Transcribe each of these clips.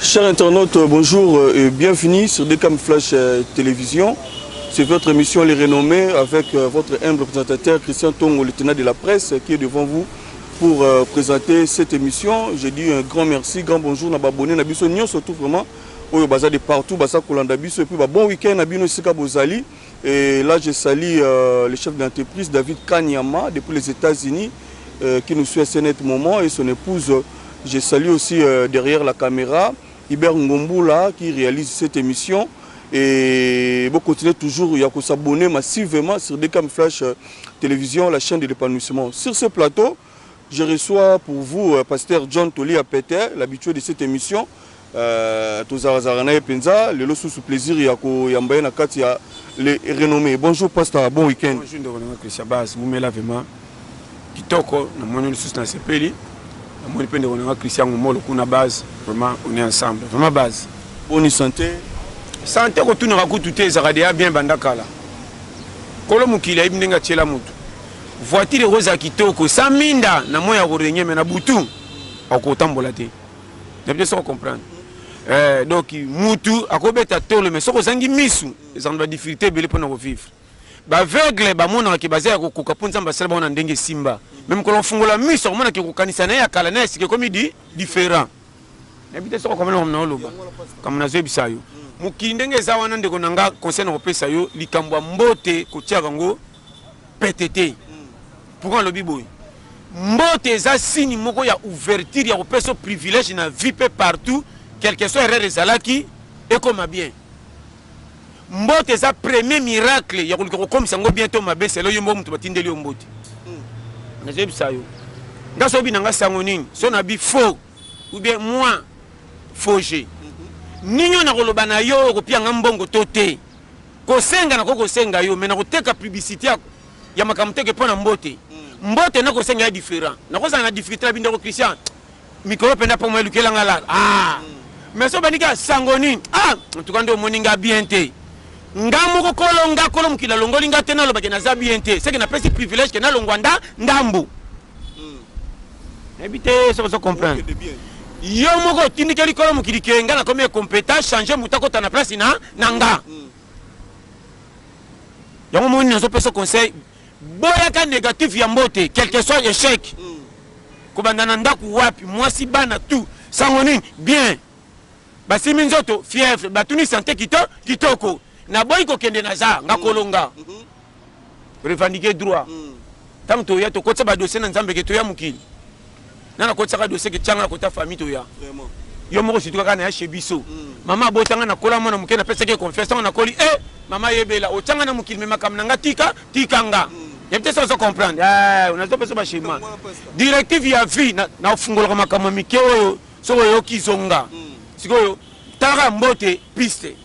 Chers internautes, bonjour et bienvenue sur Decam Flash Télévision. C'est votre émission Les Renommés avec votre humble présentateur Christian Tongo, le tenant de la presse, qui est devant vous pour présenter cette émission. Je dis un grand merci, grand bonjour na abonné na biso surtout vraiment oyo baza de partout baza kolanda biso et puis ba bon week-end na bino esika bozali. Et là je salue le chef d'entreprise David Kanyama depuis les États-Unis qui nous suit à ce net moment et son épouse. Je salue aussi derrière la caméra Hubert Ngombula qui réalise cette émission. Et vous continuez toujours à s'abonner massivement sur Decam Flash Télévision, la chaîne de l'épanouissement. Sur ce plateau, je reçois pour vous Pasteur John Toli Apete, l'habitué de cette émission. Tozara na ye penza lelo susu plaisir ya koyamba ye na kati ya les renommés. Bonjour pasteur, bon week-end. Bonjour ndeko na Christian Bas, wumela vraiment kitoko na moni lisusu na sepeli. Na moni pe ndeko na Christian Ngomolo kuna base, vraiment on est ensemble. Vraiment base. Bonne santé. Santé kotunaka kutu te ezalaka deya bien banda kala. Kolo mokili ayebi ndenge atiela motu. Voiture ekozala kitoko sans minda na moya ya korenye me na butu akotambola te. Na biso comprendre. Donc mutu akobeta tolo mais soko ozangi misu ezalaka ba difficulté ebele mpona kovivre. Ba aveugle bamonaka ke baza ya kokoka mpo Nzambe asala bango na ndenge esimba. Mais mokolo afungola misu akomona ke kokanisa na ye ya kala na ya sika ekomi di différent. Nayebi te soko komona na oloba. Kambo nazoyebisa yo. Mokili ndenge eza wana ndeko na nga conseil na kopesa yo likambo ya mbote kotiaka yango pete te. Pourquoi alobi boye? Mbote eza signe moko ya ouverture ya kopesa privilège na vie pe partout, quelque soit erreur ezalaki ekoma bien. Mbote eza premier miracle ya koluka kokomisa yango bien to mabe selo yo moko moto batindeli yo mbote. Nazoyebisa yo. Nga soki na nga sango nini? So na bi faux ou bien moi faux jeu. Nini na koloba na yo okopia nga mbongo to te. Kosenga na kosenga yo mais na koteka publicité ya makambo teke mpo na mbote. Mbote na kosenga ya différent. Na kozala na difficulté na bindeko Christian. Mikolo penda po mo elukela nga la. Ah. Mais so bandika sango nini? Ah, en tout cas ndo omoni nga bien te. Nga moko kolo nga kolo mokili alongoli nga te nalobaki naza bien te. C'est que napesi privilège ke nalongwa nda ndambu. Nayebi te soki ozo comprendre. Yo moko otindikeli kolo mokili ke nga nakomi incompétent, changer moto akota na place na na nga. Yango moni nazopesa conseil, boyaka négatif ya mbote, quel que soit échec. Kobanda na ndako wapi, mwasi bana tout, sango nini bien. Basimi nzoto fièvre, batuni santé kito kitoko. Naboyi kokende na za nga kolonga. Revendiquer droit. Tant toya tokotisa ba dossier na Nzambe ke toya mokili. Na nakotisaka dossier ke tianga kota famille toya. Yo moko surtout kaka na ya chez biso. Mama abotanga na kola mwana moke napesaki confiance ntango nakoli eh mama yebela otianga na mokili me makambo na nga tika tikanga. Ya peut-être ozo comprendre. Eh nazopesa ba schéma. Directive ya vie na ofungolaka makambo mike oyo soko oyoki zonga. Sikoyo talaka mbote piste.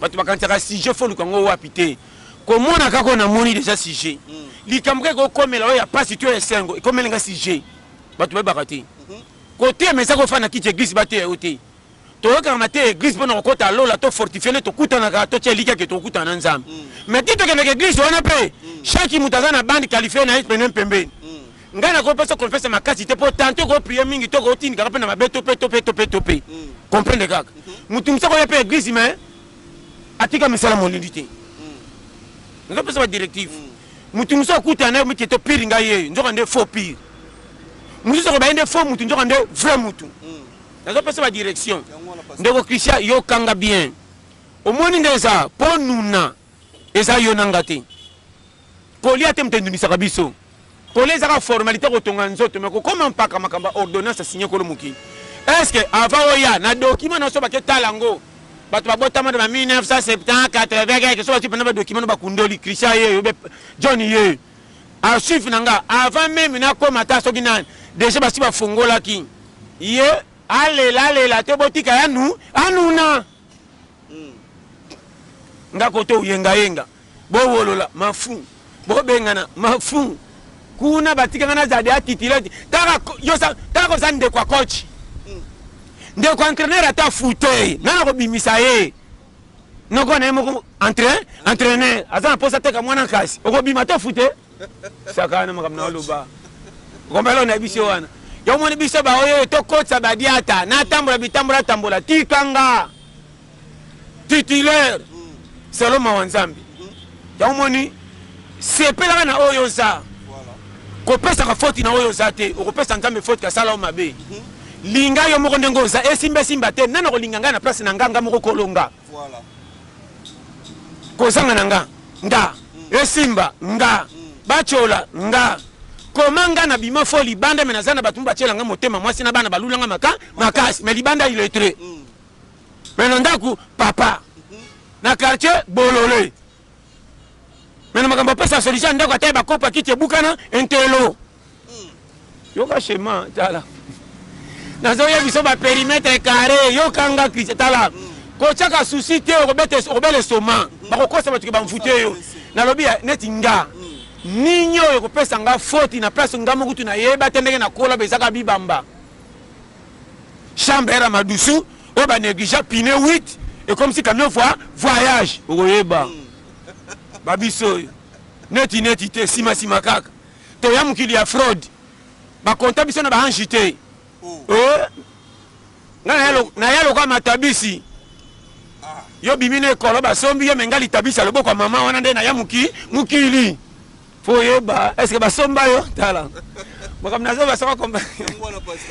Bato bakanisaka sujet fo luka ngo wapi te. Komona kaka namoni déjà sujet. Likambo kaka okomela oyo ya pasi to ya esengo ekomeli nga sujet. Bato bayebaka te. Kote mais eza kofanda kiti église bateya yo te. Toyokaka mateya église mpona kokota lola to fortifier nde tokutanaka totia elikya ke tokutana na Nzambe. Mais ti tokendaka église wana mpe chaque moto aza na bande qualifiée na ye pene pembeni. Ngai nakopesa confiance makasi te mpo tantôt koprier mingi to kotindikaka mpe na mabe to mpe to mpe to mpe to mpe. Comprendre kaka. Moto mosusu akoya mpe église mais atika misala molindi te. Nazopesa ba directive. Moto mosusu akutana na ye mike to pire ngai ye nzoka nde faux pire. Mosusu akoba ye nde faux mutu nzoka nde vrai mutu. Nazopesa ba direction. Ndeko Christian yokanga bien. Omoni nde eza po nuna eza yo nanga te. Kolia te moto endunisaka biso. Kolia ezaka formalité kotonga nzoto mais kokoma mpaka makambo ya ordonnance signé kolo mokili. Est-ce que avant oya na document na so bake tala ngo bato babotama na ba 1970 80 quelque so bati pena ba document no bakundoli Christian ye yo John ye archive na nga avant même nakoma ta soki nani déjà basi bafungolaki ye alela alela te botika ya nu anuna nga koto yenga yenga bowolola mafu bobengana mafu kuna batikanga na zade atitile taka yosa taka koza ndeko ya coach ndeko entraîneur ata fute nana kobimisa ye noko na ye moko entraîneur aza na posa teka mwana kasi okobima to fute saka na makambo na oloba kombelo na biso wana. Yo moni biso ba oyo tokotisa badiata natambola bitambola tambola tikanga titulaire selon mawa Nzambe. Yango moni sepelaka na oyo oza, kopesaka foti na oyo oza te, okopesa Nzambe foti asala yo mabe. Linga yo moko ndenge oza, esimba esimba te, nani akolinga ngai na place na nga, nga moko kolonga kozanga na nga nga esimba nga bacola nga koma nga na bima fo libanda me naza na bato batiela nga motema mwasi na bana balula nga maka makasi me libanda illettré me na ndako papa na quartier bolole me na makambo apesa solution ya ndako ata ya bakopa kiti ebukana entelo. Yoka schéma tala nazoya biso ba périmètre carré yokanga Christian tala kotiaka souci te okobela estoma bakokosa bato ke bamfute yo nalobi neti nga nini oyo ekopesa nga foti na place nga moko kutu nayeba te ndenge nakola bezaka bibamba chambre ya madusu oyo banégligea pine 8 ekomisi camion voyage okoyeba babiso oyo neti neti te nsima nsima kaka toya mokili ya fraude bakonta biso na baange te. Oh. Nga naya lokola matabisi yo bimi na ekolo basombi yo me nga litabisi ya loboko ya mama wana nde naya mokili fo oyeba estce basomba yo tala makambo nazo basaka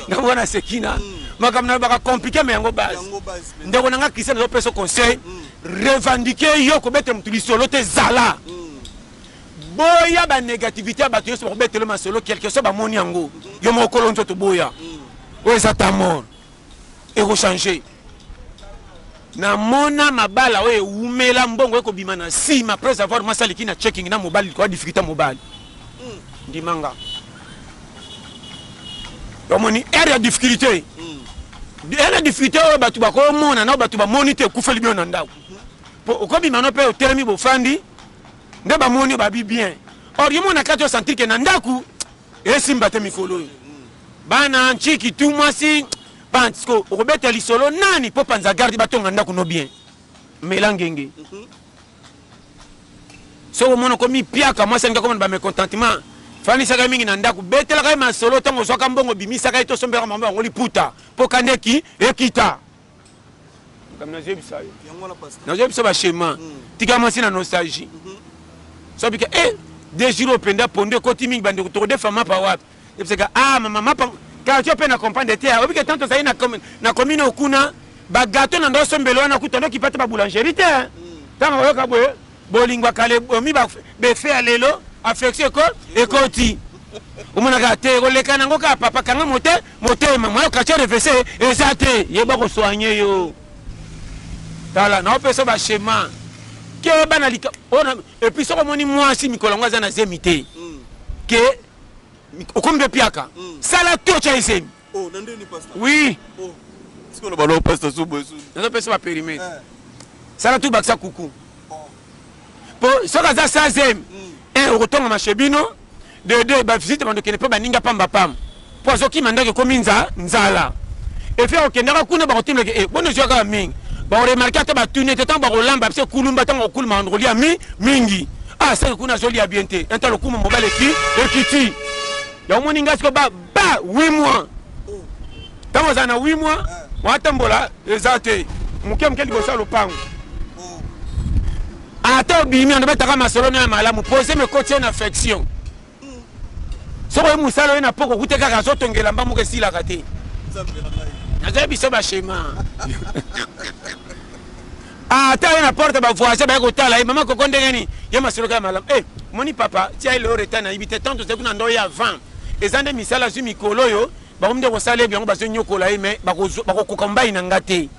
ngambo wana sekina makambo nalobaka compliqué me yango base ndeko na nga Christian nazopesa conseil revendique yo kobeta motu lisolo te zala boya ba négativité ya bato nyonso bakobetelo masolo quelque soit bamoni yango yo moko kolo nzoto boya oyo eza ta mort ekochange. Namona mabala oyo ewumela mbongo ekobima na nsima après avoir mwasi aleki na checking na mobali likolo ya difficulté ya mobali ndimanga omoni aire ya difficulté ere ya difficulté oyo bato bakomona na bato bamoni te ekufeli bino na ndako po okobima no mpe otelemi bofandi nde bamoni babi bien or yo mona kati osentir ke na ndako esimba te mikolo oyo bana nciki tu mwasi pantisco okobeta lisolo nani mpo panza garde batonga ndako no bien mela ngenge soki omona okomi piaka mwasi alingi akomona bamecontentement fandisaka ye mingi na ndako betelaka ye masolo ntango ozwaka mbongo bimisaka ye tosombelaka mama yango liputa mpo kanda eki ekita makambo nazoyebisa yo nazoyebisa bashema tika mwasi na nostalgie so bika e de jour oyo mpenza pondo ekoti mingi bandeko tokodefa mapa wapi ebisaka ah mama mapa quartier mpe na comprendre te obike tant tozali na commune oyo kuna bagato na ndo osombele wana kuta ndokipa te baboulangerie te ntango oyoka boye bolingo ya kala ebomi befe ya lelo affection eko ekoti omonaka te koleka nango kaka papa kanga mote motema moyo quartier revese eza te yeba kosoigne yo tala naopesa bashema keba na lika epuis soki omoni mwasi mikolo yango aza na zemi te ke okomi mpe piaka sala to tya ezemi. Oh, na ndeni pastor. Oui. Oh. Sikoyo balo pastor so boye. Nazo pesa ba périmètre. Eh. Sala tout bakisa kuku. Oh. Po soki aza sans zemi, un okotonga mashebino, de deux ba visite bando kende pe baninga pamba pamba. Po azokima ndako ekomi nza nzala. Efi akokendaka kuna bakotimela ke eh bono ezwaka kaka mingi. Bakoremarke ata batuni te ntango bakolamba biso ekulumba ntango kokuluma bando kolia mi mingi. Ah seke kuna azolia bien te. Enta lokumu mobali eki ekiti. Yango omoni ngai sikoyo ba ba 8 mois ntango ozala na 8 mois watambola eza te moke moke liboso ya lopango ata obimi ando betaka masolo na ya malamu pose mekoti ye na affection soki oye mosala oye na poko okute kaka azotongela mba moko esilaka te nazoyebi biso bashema ata ye na porte bavoisin baye kotala ye mama koko ndenge nini ye masolo kaka malamu e moni papa tia ye leo retard nayebi te tant tozali kuna ndo ye avant eza nde misala azwi mikolo oyo bakomi nde kosala ye yango bazonyokola ye me bakokoka mbai na nga te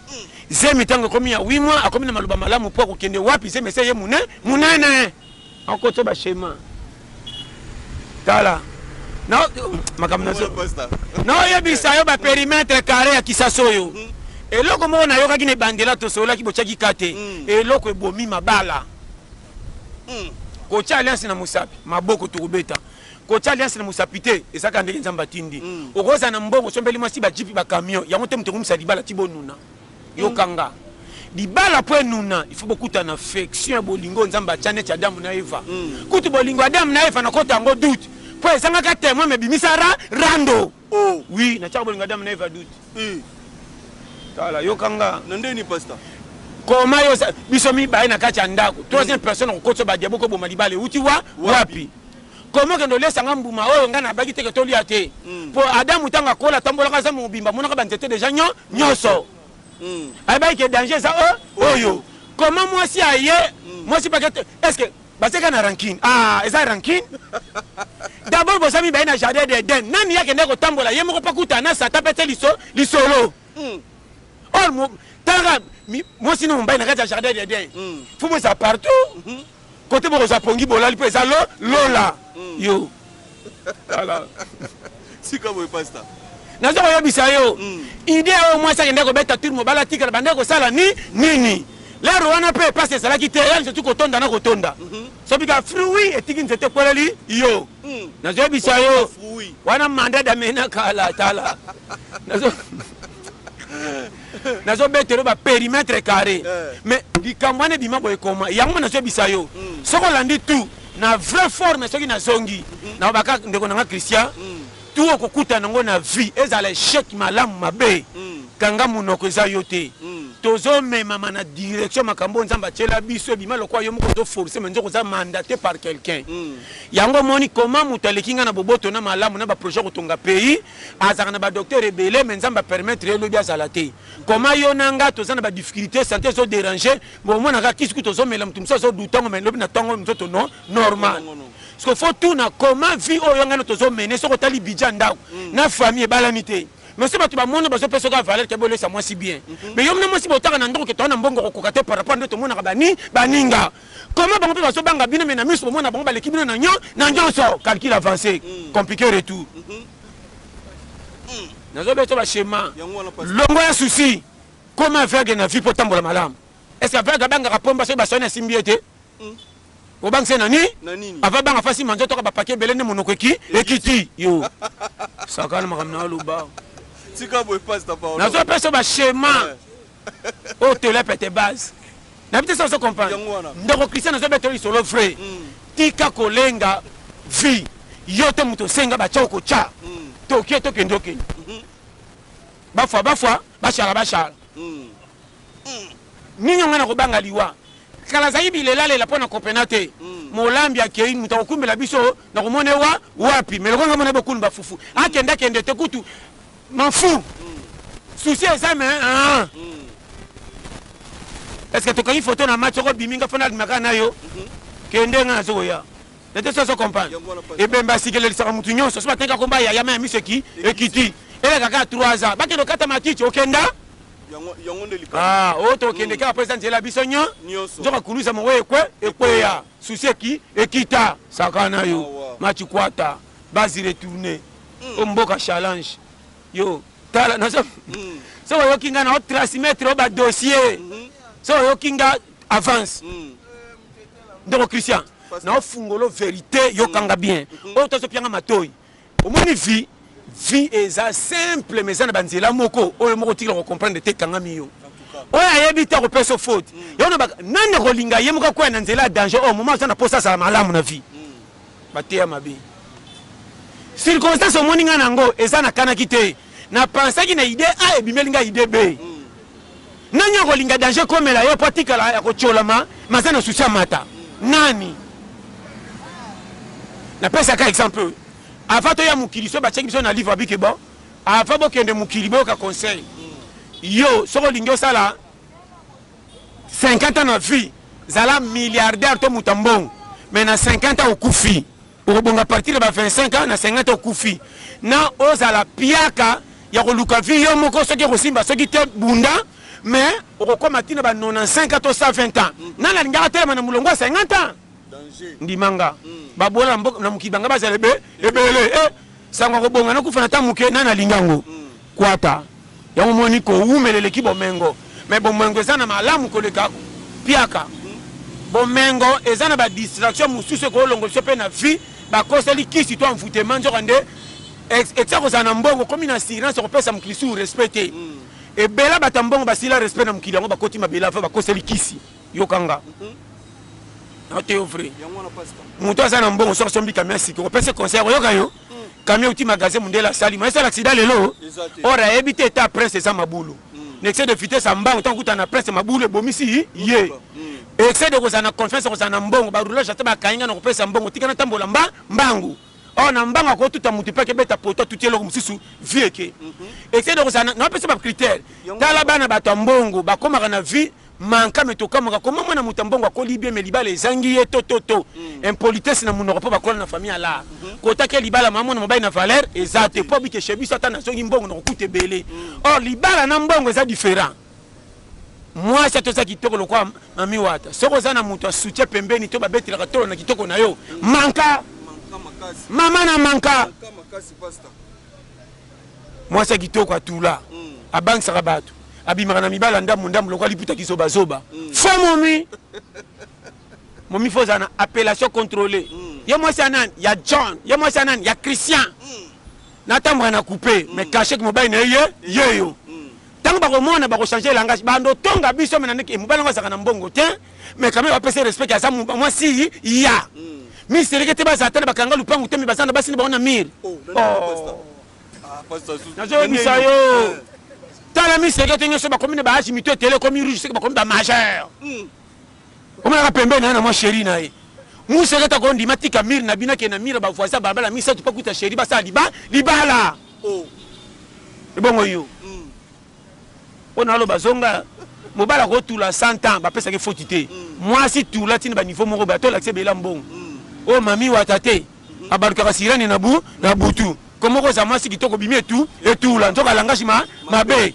zemi ntango ekomi ya 8 mois akomi na maloba malamu mpo akokende wapi zemi ese ye mune munene akotya bashema tala makambo naoyebisa yo baperimetre carré ya kisasa oyo eloko moko nayokaki na ebandela tosololaki botyaki ka te eloko ebomi mabala kotya alliance na mosapi maboko tokobeta kotya alliance na mosapi te ezalaka ndenge nzambe atindi okozala na mbongo osombeli mwasi bajipi bacamion yango te moto ekomisa libala ti bonuna yokanga libala po enuna il faut bokutana affection ya bolingo nzambe atya neti adamu na eva kutu bolingo adamu na eva nakota yango doute. Mpo ezangaka témoin mais bimisa ra rando. Oh. Oui, natiaka bolingo Adam na Eva doute. Eh. Tala, yoka nga. Na ndeni pasteur. Koma yo biso mibale na kati ya ndako. Troisième personne okotisa ba diabo ko boma libala euti wa wapi? Koma okende olesa nga mbuma oyo nga nabaki te ke tolia te. Po Adamu ntango akola atambolaka aza mobimba amonaka banzete deja nyo nyonso. Ayebaki ke danger eza oyo. Koma mwasi aye mwasi pake te est-ce que bazeka na rancune? Ah, eza rancune. D'abord boza mibale na jardin d'Eden. Nani ye akendaki kotambola ye moko mpo akutana na Satan mpe atie liso lisolo. Or mo talaka mwasi na mobali na kati ya jardin d'Eden. Faut bozala partout. Kote bokozwa pongi bolali mpo eza lo lola. Yo. Tala. Sika boye pastor. Nazo koyebisa yo. Idée oyo mwasi akende kobeta tour mobali atikala bande kosala ni nini. Lero wana mpe pasi ezalaki te, ya nzete kotonda na kotonda. Soki ka fruit etiki nzete ekweleli yo. Nazoyebisa yo. Wana mandat d'amener kala tala. Nazo nazobetelo ba périmètre carré. Mais likambo wana ebima boye koma yango nazoyebisa yo. Soki olandi tout na vraie forme soki nazongi na baka ndeko nanga Christian tout okokutana nango na vie ezala échec malamu mabe. Kanga monoko eza yo te. Tozomemama na direction makambo Nzambe atiela biso ebima lokwa yo moko ozoforce mais nzoko oza mandaté par quelqu'un. Yango omoni comment moto aleki nga na boboto na malamu na ba projet kotonga pays azalaka na ba docteur ebele mais Nzambe a permettre ye lobi azala te. Comment yo na nga toza na ba difficulté santé ezo déranger bon omonaka kisi kutu ozomela moto mosusu azoduta ngo mais lobi na ntongo nzoto no normal. Parce que faut tout na comment vie oyo nga na tozomene soki otali budget ya ndako na famille ebalami te. Mais soki bato bamoni bazopesa oka valeur ke bolesa mwasi bien. Mais yo mna mwasi botaka na ndako ke toza na mbongo kokoka te par rapport nde tomonaka bani baninga. Comment bango mpe bazobanga bino mais na miso bomona bango baleki bino na nyo na nyonso. Calcul avancé, compliqué retour. Nazobeta ba schéma. Longo ya souci. Comment aveugle na vie po tambola malamu? Est-ce que aveugle abangaka pomba soki baswani asimbi ye te? Obangisa na nini? Ava banga fasi manzoto ka bapake ebele nde monoko eki ekiti yo. Sakana makambo na aloba. Tika boye pasteur Paolo. Nazopesa ba schéma. Oyo tele pete base. Na bite ça comprendre. Ndeko Christian nazobeta lisolo vrai. Tika kolenga vie. Yo te moto osenga batya okotya. Tokie tokende okende. Bafwa bafwa bashala bashala. Nini nga na kobanga liwa? Kala azalaki bilelalela mpo na kopena te. Molambi akei moto akokumbela biso na komona ewa wapi. Mais lokola nga mona bokulumba fufu. Akende akende te kutu m'en fous. Souci eza mais ah. Est-ce que tokangi photo na match oko bimi nga fona alimaka na yo? Kende nga nazokoya. Nete soso comprendre. Ebemba sikelelisaka mutu nyonso so batenga komba ya yama ya miso eki ekiti. Eleka kaka 3 ans. Bakende okata matiti okenda? Yango nde likambo. Ah, oyo tokende kaka mpo eza nzela biso nyo. Nyonso. Nzoka kuluza mongo ekwe ekweya. Souci eki ekita. Sakana yo. Machikwata. Basi retourner. O mboka challenge. Yo tala nazo. So oyoki nga na o transmettre o ba dossier. So oyoki nga avance. Ndeko Christian, na ofungolo vérité yokanga bien. Oyo tozo pianga matoi. Omoni vie, vie eza simple mais eza na banzela moko oyo moko tikala ko comprendre te kangami yo. Oyo ayebi te akopesa faute. Yo na nani akolinga ye moko akwea na nzela ya danger oyo moment aza na posa azala malamu na vie. Bateya mabe. Circonstance omoni nga nango eza na kanaki te. Na pensaki na idée A ebimeli nga idée B. Nani akolinga danger komela ye po atikala ya kotiolama mais aza na souci ya mata? Nani? Napesaka exemple oyo. Avant toya mokili so batiaki biso na livre abike bon avant bokende mokili boyoka conseil. Yo soki olingi osala 50 ans na vie zala milliardaire to moto ya mbongo mais na 50 ans okufi. Okobonga partir ya ba 25 ans na 50 okufi na ozala piaka ya koluka vie yo moko soki ekosimba soki te bunda mais okokoma tina ba 95 ans to 120 ans nani alingaka atelema na molongo ya 50 ans ndimanga babola na mokili banga bazala ebe ebele eh, sango akobonga nakufa na ntango moke nani alinga yango kwata yango moni kowumela eleki bomengo mais bomengo eza na malamu koleka piaka. Bomengo eza na ba distraction mosusu ekolongola biso mpe na vie bakoseli kisi to envoûtement nzoka nde etia kozala na mbongo komi na assurance kopesa mokili su respect te. Ebela bato ya mbongo basila respect na mokili yango bakoti mabele ava bakoseli kisi yokanga. Naote yo vrai. Moto aza na mbongo soki asombi camion ya sika okopesa conseil oyoka yo camion euti magasin mondele asali ma esala accident lelo or ayebi te eta prince eza mabulu na excès de vitesse ya mbango ntango okuta na prince mabulu ebomisi ye. Excès de kozala na confiance kozala na mbongo baroulage ata bakangi nga na kopesa mbongo tika natambola mba mbangu or na mbangu akotuta motu mpe akebeta poto atuti eloko mosusu vie eke. Excès de kozala napesa bacritère. Tala bana bato ya mbongo bakomaka na vie manka me tokamwaka koma mwana moto ya mbongo akoli bien me libala ezangi ye to to to impolitesse na monoko mpo bakola na famille ala kotaki libala ma mwana mobali na valeur eza te mpo abike chez biso ata nazongi mbongo na kokuta ebele. Or libala na mbongo eza différent. Mwasi ata oza kitoko lokwa mami wata, soki oza na moto ya soutien pembeni to babetelaka tolo na kitoko na yo manka mama na manka. Mwasi ya kitoko atula abangisaka bato abimaka na mibala ndambu ndambu lokwa liputa kizobazoba. Fo momi momi fo ozala na appellation contrôlée. Ye mwasi ya nani? Ya John. Ye mwasi ya nani? Ya Christian. Natamboka na coupe mais caché ki mobali na ye yeyo. Ntango bakomona bakochange langage bando tonga biso me na ndenge mobali yango azalaka na mbongo te mais quand même bapesa respect aza mwasi ya miseleke te bazala te na bakanga lupangu te me baza na basi na bango na mire. Nazoyebisa yo tala miseleke te nyonso bakomi na baage mito etele ekomi rouge seke bakomi bamajeur omonaka pembeni na ye na mwa chéri na ye museleke te akondima tika mire na bino akende na mire bavoisin balabala misato mpo akuta chéri basala libala ebongo yo mpo na aloba zonga mobali akotula 100 ans bapesaki foti te. Mwasi tula ntina baniveau moko boye atolakisa ebela mbongo oyo mami wata te abalukaka sirene na bu na butu komoko oza mwasi kitoko bimi etu etula nzoka langage ma mabe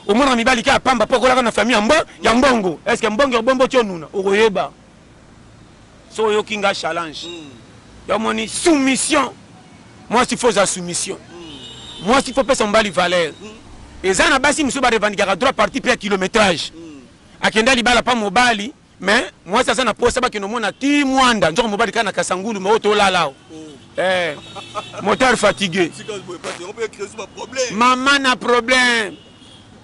omonaka mibali ka pamba mpo okolaka na famille ya mbo ya mbongo. Est ce que mbongo obombo ti onuna okoyeba so oyoki nga challenge yamoni soumission. Mwasi fo oza soumission, mwasi fo pesa mobali valeur. Eza na basi mosusu barevandikaka droit parti mpe ya kilométrage akenda libala pa mobali mais mwasi aza na posa bakende omona ti mwanda nzoka mobali kaka na kasangulu ma oyo tolala awa. Moteur fatigué mama na problème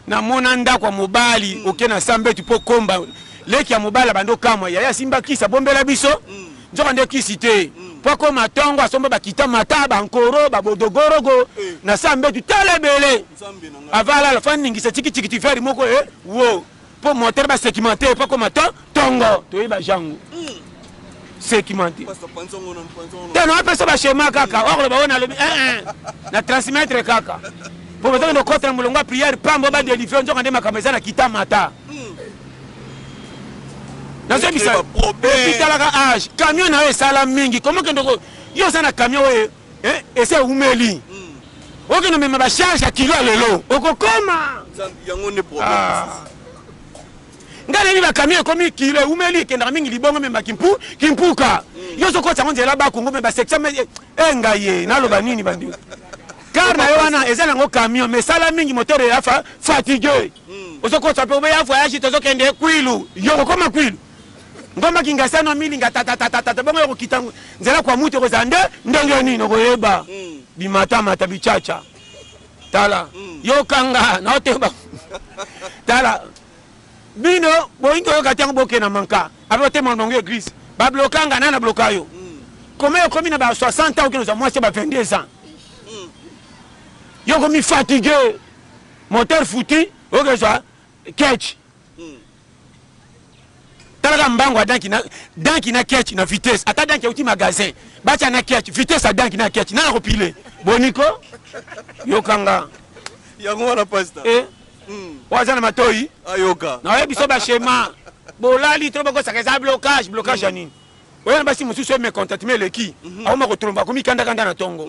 namona ndako ya mobali oke na sambetu mpo komba leki ya mobali abandi okamwa yaya asimba kisi abombela biso nzoka nde kisi te mpo akoma ntongo asomba bakita mata bankoro babodogorogo na sambetu tala ebele avalala fa ningisa tikitikiti vere moko e wo mpo moteur basekimente mpo akoma to ntongo toyeba jango sekimente te na apesa bashema kaka okoloba oyo nalobi na transmettre kaka po bazokende kokota na molongo ya prière pamba badelivre nzoka nde makambo eza na kita mata nazoyebisa epitalaka age camion na yo esala mingi komo okende yo oza na camion oyo ese eumeli okende omema bacharge ya kilo ya lelo okokoma ngai nayebi bacamion ekomi kilo eumeli ekendaka mingi libongo emema kimpu kimpuka yo ozokotisa yango nzela bakongo me basection e ngai ye naloba nini bandeko car na yo wana eza nango camion mais sala mingi moteur ya fatigue ozokotisa mpe obeya voyage tozokende kwilu yo kokoma kwilu ngomba kingasano milinga tatatatata bongo yo kokita nzela kwa mutu ekozala nde ndenge nini okoyeba bimatamata bichacha tala yokanga naoteba tala bino boyingi oyoka te yango bokende na manka ape otema bango église bablokanga na na bloka yo koma okomi na ba 60 ans okende ozwa mwasi ya ba 22 ans yo okomi fatigue moteur foutu okezwa ketch talaka mbango ya danki na danki na ketch na vitesse ata danki euti magasin batya na ketch vitesse ya danki na ketch nana kopile boniko yokanga yango wana pasta oyo aza na matoi ayoka nayebi biso bashema bolali to bokosaka eza blocage blocage ya nini oya na basi mosusu oyo mécontentement eleki akoma kotromba akomi kandakanda na ntongo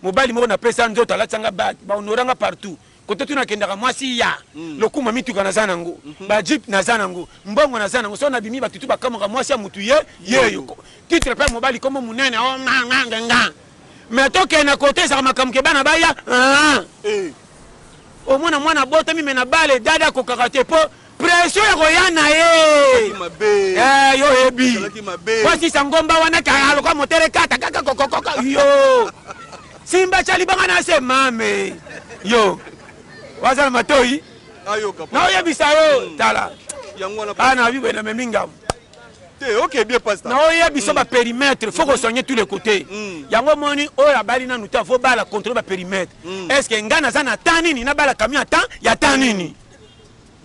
mobali moko napesa nzoto alatisanga bag bahonoranga partout kote tu nakendaka mwasi ya lokumu ya mituka naza nango bajip naza nango mbongo naza nango so nabimi bato tu bakamwaka mwasi ya mutu ye yeyo titre mpe mobali kombo monene o nganganga mais tokende kote ezaka makambo ke bana baya omona mwana botami me na bale dada akokaka te mpo pression ya koya na ye yo oyebi wasisa ngomba wana kaloka motere kata kaka kokokoka yo simba tya libanga na se mame yo waza na matoi naoyebisa yo tala ana biboye namemi ngambo. Te, ok, bien, pasteur. Naoyebi so bapérimètre, faut kosoigner tous les côtés. Yango omoni oyo abali nanu te, faut bala contrôle bapérimètre. Est ce que ngai naza na temps nini nabala camion ya temps ya temps nini?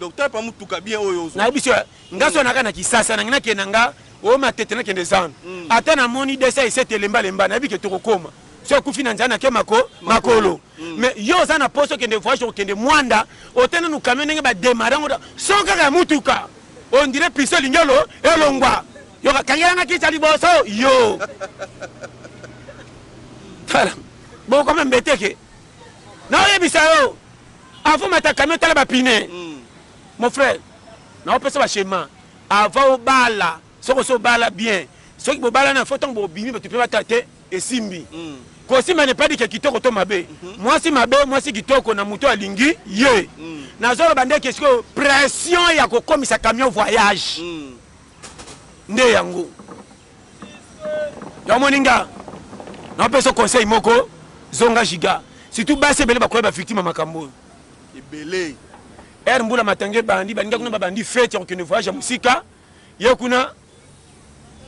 Donc tala pa mutuka bien oyo ozwa. Nayebi so nga so naka na Kisasa, nangi nakende nga oyo Matete, nakende zando, ata namoni desa esete elembalemba, nayebi ke tokokoma. So ekufi na nzela, nake makolo. Mais yo oza na poso okende voyage, okende Mwanda, ote nanu camion ndenge badémarrer yango, so kaka ya mutuka, on dirait piso elingi elo elongwa. Yoka, kangelanga kiti ya liboso. Yo tala, bokoma mbeteke. Naoyebisa yo, avant mata camion, tala bapine. Mon frère, naopesa baschéma avant obala. Soki osi obala, bien. Soki bobala na fo, ntango bobimi, bato mpe batala te esimbi. Kosimba ne pas dire kitoko to mabe. Mwasi mabe, mwasi kitoko, na moto alingi ye. Nazoloba ndeke sikoyo pression ya kokomisa camion voyage nde yango. Yamoni nga naopesa conseil moko: zonga giga. Surtout basi ebele bakoya bavictime ya makambo oyo. Ebele. Ere mbula matanga ebandi, baninga kuna babandi fête ya kokende voyage ya mosika. Ye kuna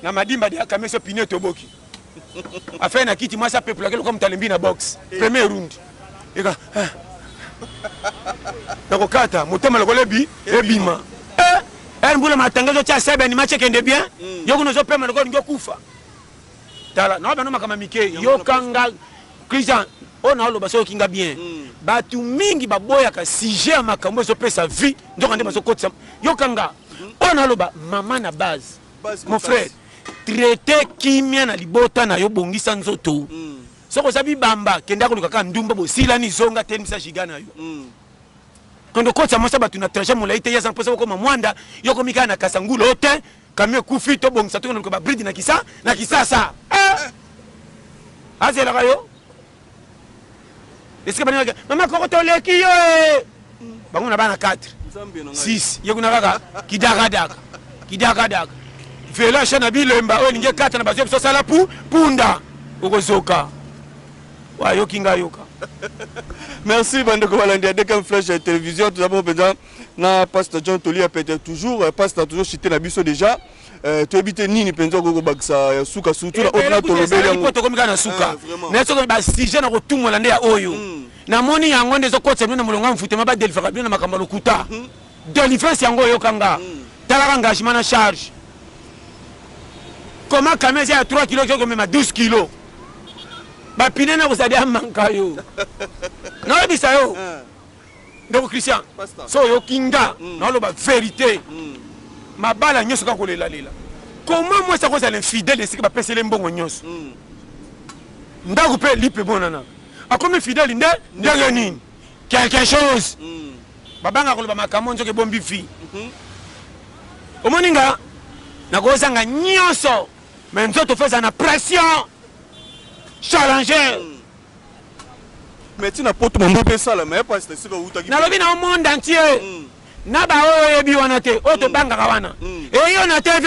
na madimba de akame so pine toboki, affaire na kiti, mwasi apepulaki lokola moto alembi na boxe, premier round eka nakokata motema lokola ebi ebima. Ere mbula matanga ezotia sebeni, match ekende bien, yo kuna ozopema lokola olingi okufa. Tala, naoba bano makambo mike. Yokanga, Christian, oyo naoloba soki okinga bien. Bato mingi baboyaka sujet ya makambo ezopesa vie, nzoka nde bazokotisa. Yokanga oyo naoloba, mama na base. Base. Mon frère, traite kimia na libota na yo, bongisa nzoto. Soki oza bibamba, kende akoluka kaka ndumba, bosilani, zonga, telemisa giga na yo. Kondo kotisa mwasi ya bato na trajet molai te. Ye aza mposa kokoma Mwanda, yo komi kaka na Kasangulu o te. Camion ekufi, tobongisa, tokende luka babride na kisa na Kisasa. Eh! Azelaka yo esika baningaka mama koko, toleki yo e. Bango na bana 4. Nzambe na ngai. 6, ye kuna kaka kidakadaka kidakadaka, velo asha na bilemba oyo elingi ekata na bazwi biso. Osala pu punda, okozoka. Wayoki nga, yoka. Merci, bandeko balandi ya Dekam Flash ya Télévision. Toza bongo mpenza na pasteur John Tolia Pete toujours. Pasteur, toujours cité na biso déjà. Toyebi te nini mpenza okoki kobakisa ya suka, surtout na oyo tolobeli yango. Po tokomi kaka na suka. Vraiment. Na soki basujet na kotumola nde ya oyo namoni yango nde ezokotisa bino na molongo ya mfutema, badélivrer bino na makambo ya lokuta. Délivrance yango, oyokanga, talaka engagement na charge. Comment camion eza ya 3 kilo, komema 12 kilo, bapine na kozali amanka yo? Naoyebisa yo, ndeko Christian, Pasteur. So oyoki nga naoloba vérité, mabala nyonso kaka kolelalela. Comment mwasi akozala infidèle esika bapeseli mbongo nyonso, ndako mpe lipe emonanaka, akomi fidèle nde ndenge nini? Quelque chose babanga koloba makambo, nzoka ebombi vie. Omoni nga nakozanga nyonso, mais nzoto faut ezala na pression challenger. Mais ntina poto mambo mpe esalama ya pasteur, esika outaki. Nalobi na monde entier, na baoyo oyebi wana te, oyo tobangaka wana, eyo na TV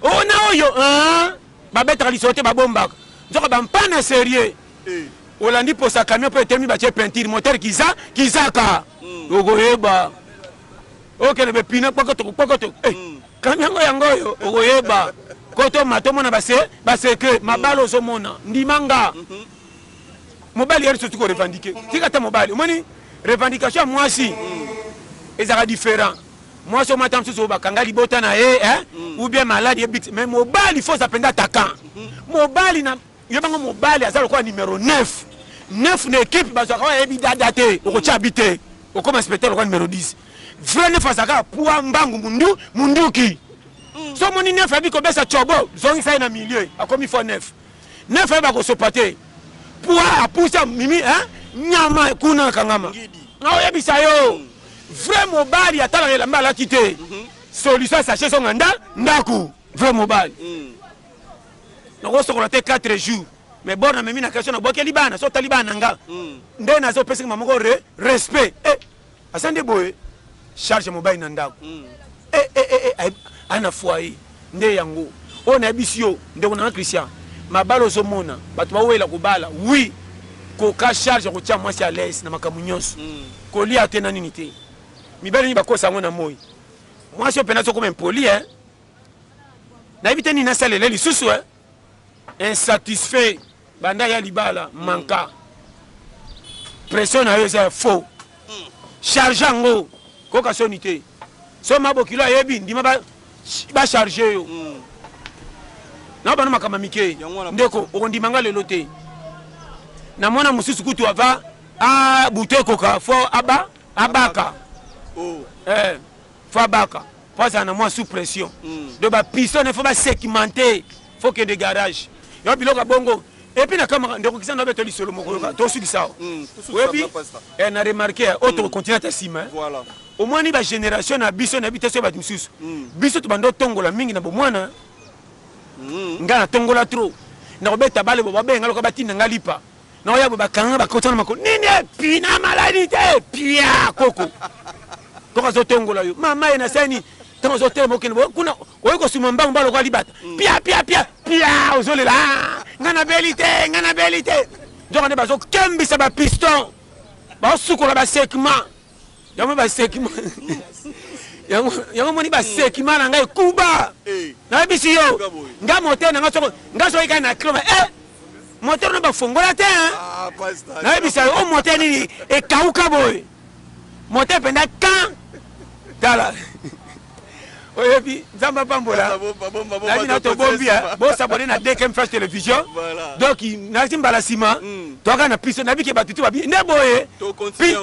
oyo na oyo babetaka lisolo te, babombaka, nzoka bampana sérieux. Olandi posa camion mpo etemi, batie peinture, moteur kiza kizaka, okoyeba okende bepine kpokoto kpokoto. Camion yango, yango oyo okoyeba kotoma, tomona base basecret mabala ozomona. Ndima nga, mobali yeri soki korevendiquer, tika ata mobali. Omoni revendication ya mwasi ezalaka différent. Mwasi omata mosusu oyo bakanga libota na ye, eh? Ou bien maladi ebiki. Mais mobali faut aza mpenza attaquant. Mobali na yo bango, mobali aza lokola numéro 9. 9 na équipe bazwaka oyo ayebi dada te, okotya bi te, okoma inspecteur lokola numéro 10. Vrai 9 azalaka poa, mbangu, mundu munduki. So omoni 9 ayebi kobesa cobo, zongisa ye na milieu, akomi fo 9. 9 ayeba kosopa te, poa apusa mimi, hein? Nyama kuna na kangama. Ngidi. Naoyebisa yo, vrai mobali atalaka elamba alati te. Solution asache zonga nda ndako. Vrai mobali nakosokola te 4 jours, mais bor namemi na question, nabwakeli bana. So otali bana na nga nde nazopesaki mama moko respect. Aza nde boye, charge mobali na ndako. Aya na foyer nde yango oyo nayebisi yo, ndeko nanga Christian. Mabala ozomona bato bawela kobala, oui, koka charge ya kotia mwasi à l'aise na makambo nyonso, kolia te na nini te. Mibali nini bakosa yango na moi? Mwasi oyo mpena sokoma impoli, eh? Nayebi te nini nasalela lisusu eh? Insatisfait banda ya libala manka. Pression na yo eza ya faux. Charge yango koka soni te. So mabokilo ayebi ndima ba ba charge yo. Na bana makambo mike. Ndeko okondima nga lelo te. Na mwana mosusu kutu ava a butu ekoka fo aba abaka. Oh. Eh, fo abaka. Fo azala na mwa sous pression. Donc ba piston il faut ba segmenter, faut kende garage. Yo biloko ya bongo. Et puis na kama ndeko kisa na beto lisolo moko yoka to sukisa. Oyebi eh na remarquer oyo to continuer ta sima. Voilà. Omoni ba génération na biso na biso bato mosusu. Biso to bando tongola mingi na bomwana. Nga na tongola trop. Na kobeta bale bo babenga loka batinda nga lipa. Na oya bo bakanga bakota na makolo. Nini pina maladi te pia koko. Koko azotongola yo. Mama ye na sani ntango ozotelema okende boye kuna oye kosuma mbangu mba lokola libata pia pia pia pia ozolela ah, nga nabeli te nga nabeli te nzoka nde bazokembisa bapiston baosukola basekma yango basekma yango moni basekma na ngai ekuba eh. nayebisi yo nga moteur na nga soko nga soki kaka na cloma e eh, moteur no bafongola te ah, nayebisa yo o moteur nini ekauka boye moteur mpenza kan tala oyebi nzambe apambola nayebi na tobombi bosabone na dkm flash télévision donc nayaki mbala nsima hmm. toyaka na piste nayebi ke bato tu babi nde boye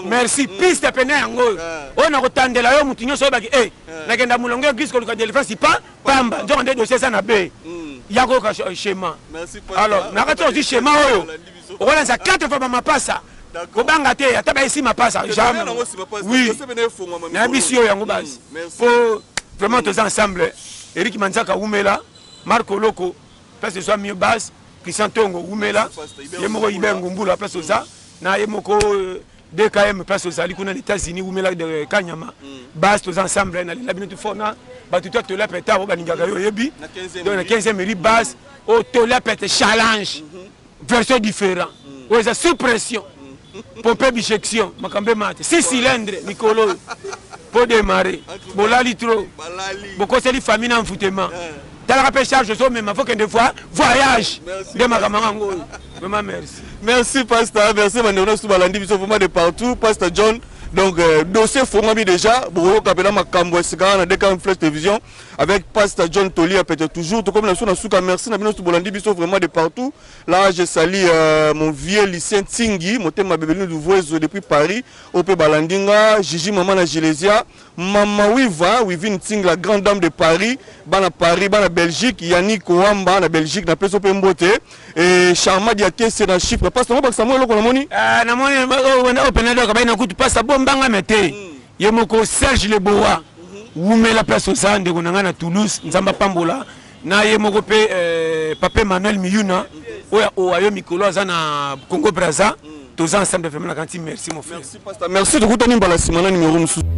merci hmm. piste pene yango oyo eh. oyo nakotandela yo motu nyonso oyebaki e eh, eh. nakenda molongo ya glise koluka délivrance pa pamba nzoka nde dossier eza na be hmm. ya koyoka schéma alors nakati ozwi schéma oyo okolanisa 4 fois bamapasa kobanga te ata bayesi mapasa jamais oui nayebisi yo yango basi po vraiment toza ensemble Eric Manzaka wumela Marco Loko place ezwa mieux base Christian Tongo wumela ye moko Iber Ngumbula place oza na ye moko euh, DKM place ozali kuna na États-Unis wumela de Kanyama base toza ensemble na lela bino tout fort na bato to tola pete oyo balingaka yo oyebi donc na 15e rue base oyo tola pete challenge version différent oyo eza sous pression pompe bijection makambo emate si cylindre mikolo oyo po démarrer bolali trop bokoseli famille na envoûtement talaka mpe charge ozomema fo kende voi voyage nde makambo yango oyo vraiment merci merci pasteur merci bandeko nyonso balandi biso vraiment de partout pasteur John donc euh, dossier fongami déjà bokoyoka mpena makambo ya sika na DKM Flash Télévision avec pasteur John Tolia peut-être toujours tokomi na biso na suka merci na bino nyonso bolandi biso vraiment de partout là je salue euh, mon vieux Lucien Tsingi motema bebelino Duvuezo depuis Paris oyo mpe balandi nga Gigi mama na Gilesia Mama Wiva Wivine Tsingi la grande dame de Paris bana Paris bana Belgique Yannick Kowamba na Belgique na peso mpe mbote et Charma Diakese na Chypre pasteur ngo bakisa mwa eloko namoni ah, namoni oyo pena doka bai na kutu pasta bombanga me te ye moko Serge Leboa wumela place oza ndeko na ngai na Toulouse nzambe apambola na ye moko mpe eh, papa Emmanuel Miyuna oyo ya Ohio mikolo aza na Congo Brazza toza ensemble vraiment na kanti merci mon frère merci pasteur merci tokutani mbala nsima na numero mosusu.